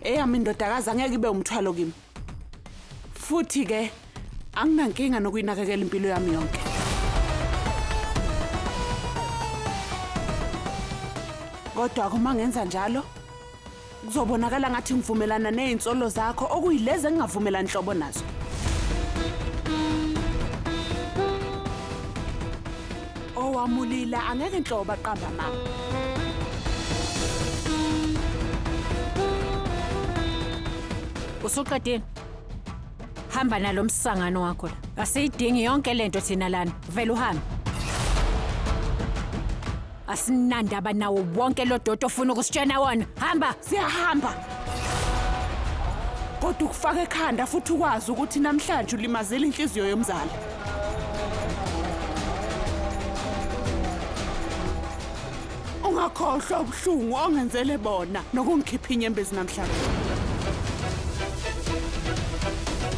Eyami indodakazi angeke ibe umthwalo kimi. Futhi-ke anginankinga nokuyinakekela impilo yami yonke. Kodwa uma ngenza njalo kuzobonakala ngathi ngivumelana nezinsolo zakho okuyilezi engingavumelani nhlobo nazo. Owamulila angeke nhlobo aqamba amanga. Usuqedile? Hamba nalo msangano wakho la. Asiyidingi yonke lento thina lana. Vele uhambe. Asinandaba nawo wonke lo doti ofuna ukusitshena wona. Hamba. Siyahamba. Kodwa ukufaka ekhanda futhi ukwazi ukuthi namhlanje ulimazile inhliziyo yomzali. Ungakhohlwa ubuhlungu ongenzele bona nokungikhipha inyembezi namhlanje.